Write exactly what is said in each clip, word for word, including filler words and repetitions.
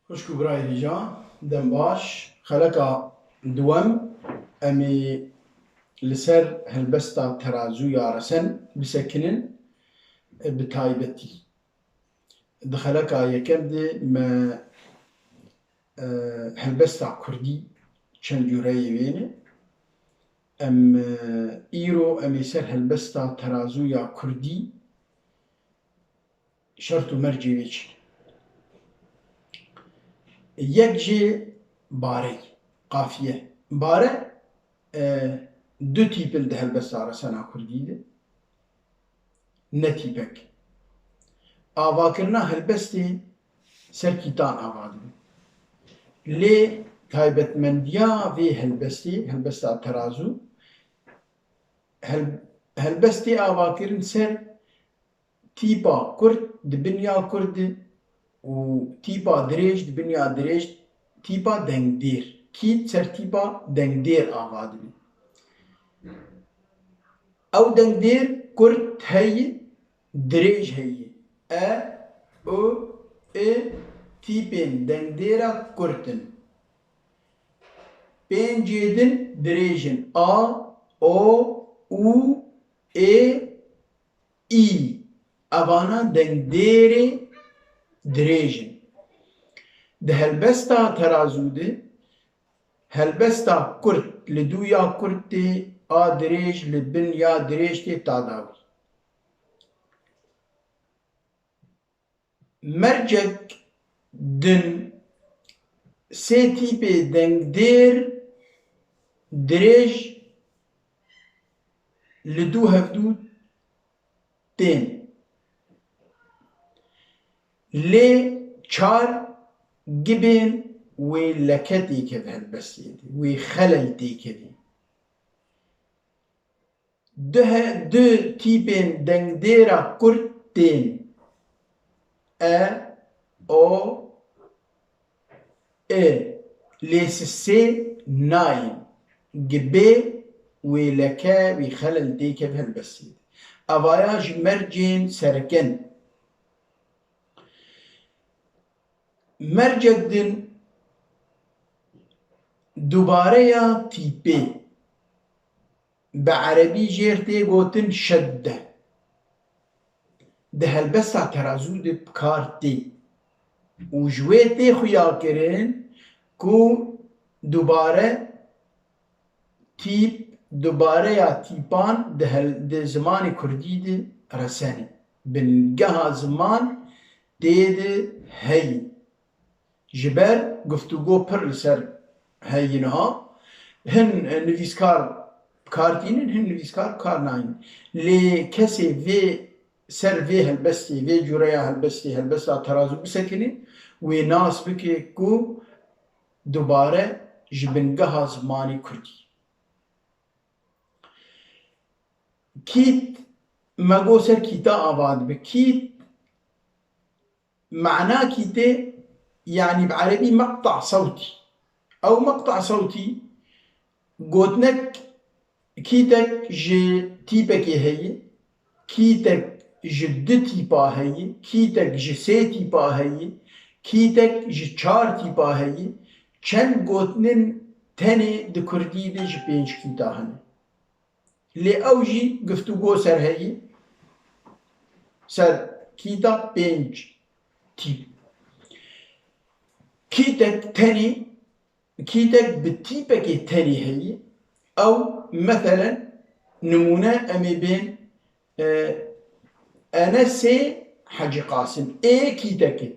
Xwişk û birayê hêja, dem baş. Xeleka duwem, em ê li ser helbesta terazû ya resen bisekinin, bi taybetî. Di xeleka yekem de me, e, helbesta kurdî çend cureyê wê ne. Em, e, îro em ê ser helbesta terazû ya kurdî şert û mercê wê çî. Yek jê bareyî, qafiye. Bare, e, du tîp in di helbesta resena kurdî de. Ne tîpek. Avakirina helbestê ser kîtan ava dibe. Lê taybetmendiya vê helbestê, helbesta terazû, hel-, helbestê avakirin ser tîpa kurt di bin ya kurt de û tîpa dirêj di bin ya dirêj, tîpa dengdêr. Kît ser tîpa dengdêr ava dibe. Ew dengdêr kurt heye, dirêj heye. E, o, ê tîpên dengdêra kurt in. Pêncê din dirêj in. A, o, û, ê, î. Evana dengdêrê dirêj in. Di helbesta terazû de helbesta kurt li dû ya kurt tê, a dirêj li bin ya dirêj tê ta dawî. Mercek din sê tîpê dengdêr dirêj li dû hevdû tên. Lê çar gibên wê leke têkeve helbestê de, wê xelel têkeve. Du he-, du tîpên dengdêra kurt tên. E, o, ê. Lê sisê nayên. Gibê wê leke, wê xelel têkeve helbestê de. Evaya ji mercên sereke in. Mercek din dubareya tîpê. Bi erebî jêr tê gotin şedde. Di helbesta terazû de bi kar tê û ji wê tê xuyakirin ku dubare tîp, dubareya tîpan di hel-, di zimanê kurdî de resenê. Bingeha ziman tê de heye. Ji ber guftûgo pir li ser heye niha. Hin nivîskar bi kar tînin, hin nivîskar bi kar naynin. Lê kesê vê, ser vê helbestê, vê cureya helbestê, helbesta terazû bisekine, wê nas bike ku dubare ji bingeha zimanê kurdî. Kît, me got ser kîta ava dibe. Kît, mana kîtê, yanî bi erebî meqta sewtî. Ew meqta sewtî gotinek, kîtek ji tîpekê heye, kîtek ji du tîpa heye, kîtek ji sê tîpa heye, kîtek ji çar tîpa heye. Çend gotinên tenê di kurdî de ji pênc kîta hene. Lê ew jî guftûgo ser heye, ser kîta pênc tîp. Kîtek tenê, kîtek bi tîpekê tenê heye. Ew, meselen, nimûne em ê bên, e, Enesê Hecî Qasim. Ê kîtek e.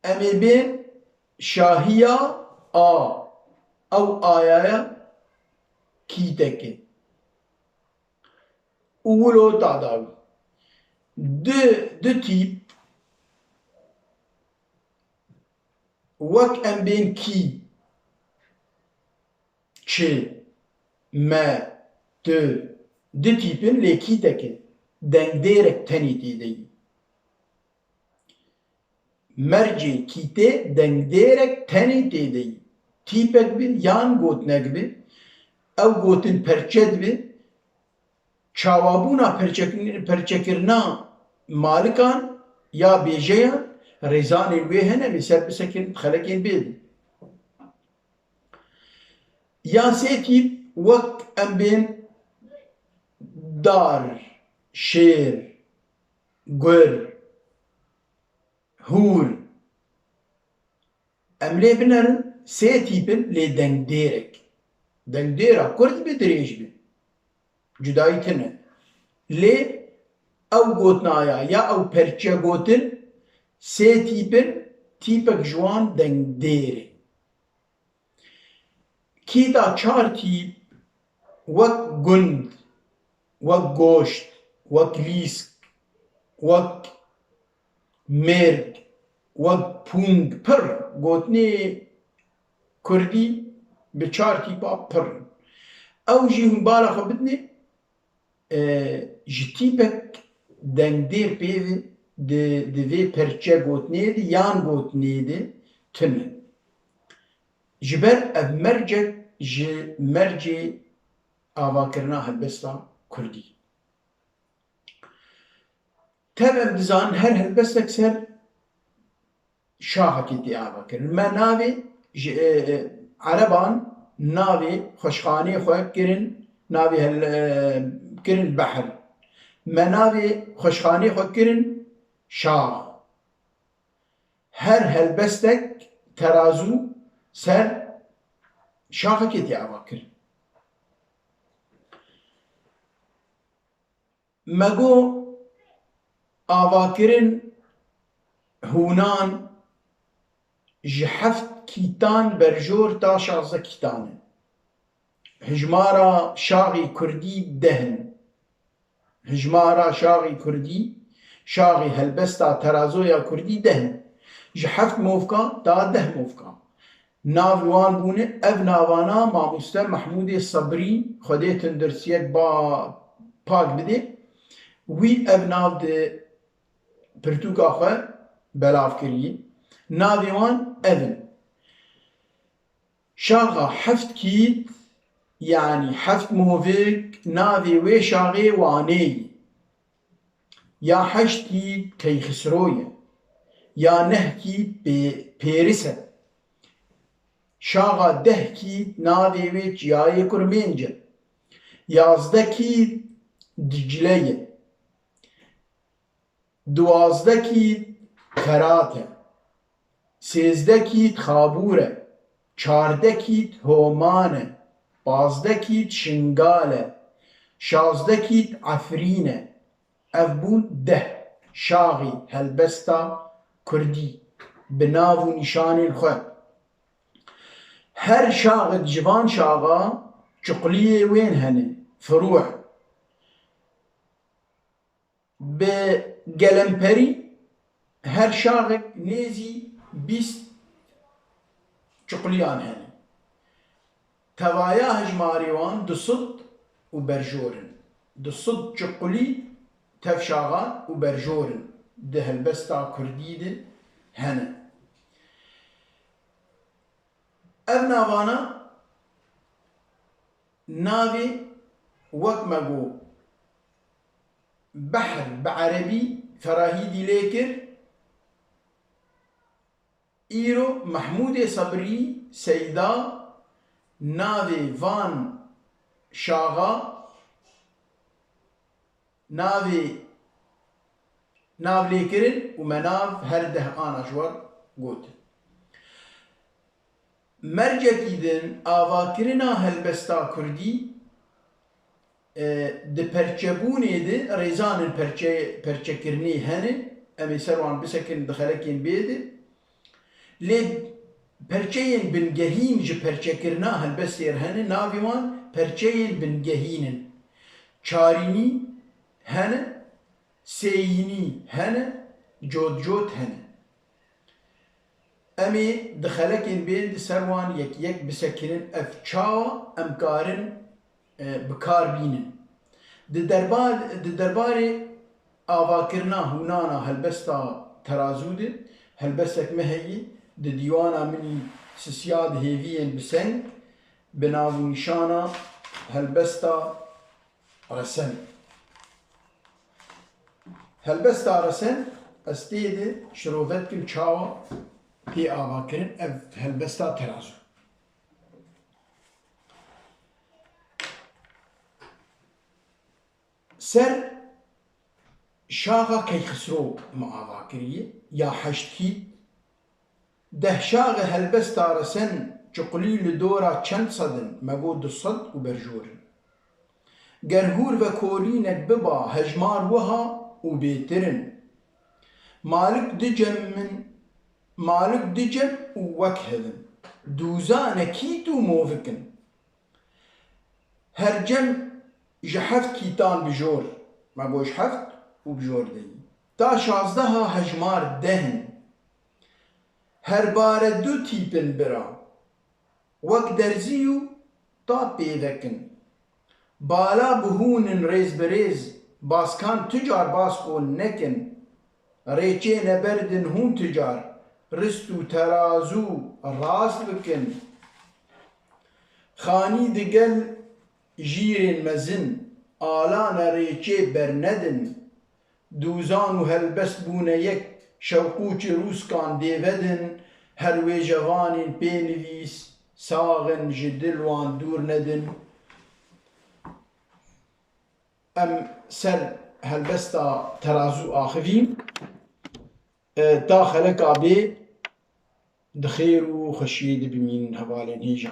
Em ê bên şahiya a. Ew ayaya kîtek e. Û wilo ta dawî. Du, du tîp, wek em bên kî, çi, me, tu, du tîp in, lê kîtek e. Dengdêrek tenê tê de ye. Mercê kîtê dengdêrek tenê tê de ye. Tîpek be yan gotinek be, ew gotin perçe dibe. Çawabûna perçek-, perçekirina malikan ya bêjeyan, rêzanên wê hene, em ê ser bisekin xelekên bê de. Ya sê tîp wek em bên dar, şêr, gur, hûr. Em lê binerin sê tîp in, lê dengdêrek. Dengdêra kurt bi dirêj bi. Cudayî tune. Lê ew gotinaya ya ew perçe gotin, sê tîp in, tîpek ji wan dengdêr e. Kî da çar tîp wek gund, wek goşt, wek lîsk, wek mêrg, wek pûng pir gotinê kurdî bi çar tîpa pir in. Ew jî hûn bala xwe bidinê, e, ji tîpek dengdêr pê ve di, di vê perçe gotinê de yan gotinê de tune. Ji ber ev mercek ji mercê avakirina helbesta kurdî. Tev em dizanin her helbestek ser şaxekê tê avakirin. Me navê ji, e, e, ereban navê xweşxanê xwe kirin, navê hel-, e, kirin behr. Me navê xweşxanê xwe kirin şax. Her helbestek terazû ser şaxekê tê avakirin. Me got avakirin hûnan ji heft kîtan berjor ta şazdeh kîtan e. Hijmara şaxê kurdî deh in. Hijmara şaxê kurdî, şaxê helbesta terazoya kurdî deh in. Ji heft movka ta deh movka. Nav li wan bûne, ev navana mamoste Mehmûdê Sebrî, Xwedê tindirsiyek ba pak bidê, wî ev nav di pirtûka xwe belav kiriye. Navê wan ev in. Şaxa heft kît, yanî heft movik, navê wê şaxê Wanê ye. Ya heşt kît Keyxisro ye. Ya neh kît Pê-, Pêris e. Şaxa deh kît navê wê çiyayê Kurmênc e. Yazdeh kît Dicle ye. Duwazdeh kît Ferat e. Sêzdeh kît Xabûr e. Çardeh kît Homan e. Pazdeh kît Şingal e. Şazdeh kît Efrîn e. Ev bûn deh şaxî helbesta kurdî bi nav û nîşanên xwe. Her şaxek ji van şaxa çuqliyê wên hene, firû. Bi gelemperî her şaxek nêzî bîst çuqliyan hene. Tevaya hejmarê wan du sed û berjor in. Du sed çuqlî tev şaxan û berjor in di helbesta kurdî de hene. Ev navana navê wek me got, behr bi erebî Ferahîdî lê kir, îro Mehmûdê Sebrî Seyda navê van şaxa navê, nav lê kirin û me nav her deh ana ji we gotin. Mercekî din avakirina helbesta kurdî, e, di perçebûnê de rêzanên perçe-, perçekirinê hene, em ê ser wan bisekin di xelekên bê de. Lê perçeyên bingehîn ji perçekirina helbestê re hene, navê wan perçeyên bingehîn in. Çarînî hene, sêyînî hene, cotcot hene. Em ê di xelekên bên di ser wan yek yek bisekinin, ev çawa em karin e, bi kar bînin. Di derba-, di derbarê avakirina hûnana helbesta terazû de helbestek me heyî, di dîwana min î sisiya di hêviyên bi seng, bi nav û nîşana helbesta resen. Helbesta resen, Ez tê de şirove dikim çawa tê avakirin ev helbesta terazû. Ser şaxa Keyxisro me ava kiriye, ya heşt kît, deh şaxê helbesta resen çiqulî li dora çend sed in, me got du sed û berjor in. Ger hûr ve kolînek biba hejmar wiha û bêtir in. Malik du cem min, malik du cem û wek hev in. Dûzane kît û movik in. Her cem ji heft kîtan bijor, me got ji heft û bijor deyî. Ta şazdeha hejmar deh in. Her bare du tîp in bira. Wek derzî û ta pêvek in. Bala bi hûn in rêz bi rêz, baskan tu car bas xwe nekin. Rêçê neberdin hûn tu car, rist û terazû rast bikin. Xanî digel jîrên mezin, alane rêçê bernedin. Dûzan û helbest bûne yek, şewqûçê rûskan dê vedin, her wêjevanên pênivîs, sax in ji dil wan dûr nedin. Em ser helbesta terazû axivîn, e, ta xeleka bê di xêr û xweşiyê de bimînin hevalên hêja.